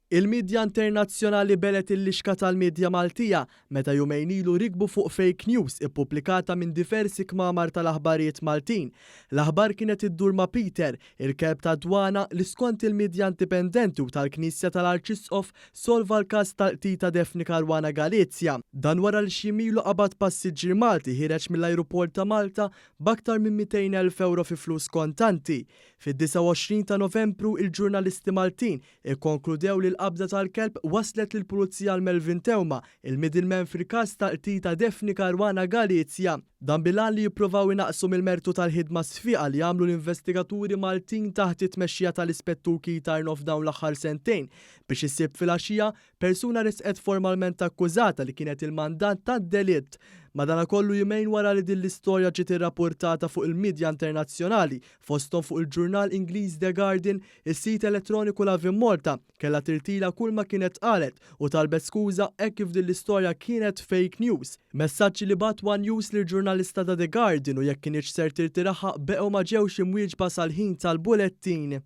Il-midja internazzjonali belgħet il-lixka tal-midja Maltija meta jumejn ilu rikbu fuq fake news ippubblikata minn diversi kmamar tal-aħbarijiet Maltin. L-aħbar kienet iddur ma' Peter, il-kelb tad-dwana li skont il-midja indipendenti u tal-Knisja tal-Arċisqof solva l-każ tal-qtil ta' Daphne Caruana Galizia. Dan wara li xi jiem ilu qabad passiġġier Malti ħiereġ mill-ajruport ta' Malta b'aktar minn 200,000 ewro fi flus kontanti. Fid-29 ta' Novembru il-ġurnalisti Maltin Ikkonkludew li l-qabda tal-kelb wasslet lill-Pulizija għal Melvin Theuma, il-middleman fil-każ tal-qtil ta' Daphne Caruana Galizia. Dan bil-għan li jipprovaw inaqqsu mill-mertu tal-ħidma sfiqa li għamlu l-investigaturi Maltin taħt it-tmexxija tal-Ispettur Keith Arnaud f'dawn l-aħħar sentejn biex is-Sibt filgħaxija Persuna resqet formalment akkużata li kienet il-mandant tad-delitt. Madanakollu jumejn wara li din l-istorja ġiet irrapportata fuq il-midja internazzjonali, fosthom fuq il-ġurnal Ingliż The Guardian, is-sit elettroniku Lovin Malta kellha tirtira kull ma kienet qalet u talbet skuża hekk kif din l-istorja kienet fake news. Messaġġi li bagħat one News lill-ġurnalista ta' The Guardian u jekk kinitx ser tirtiraha beqgħu ma ġewx imwieġba sal-ħin tal-bulettin.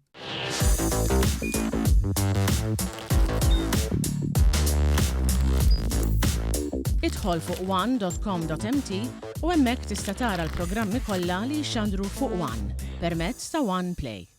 Idħol fuq one.com.mt u hemmhekk tista' tara l-programmi kollha li jixxandru fuq One permezz ta' One Play.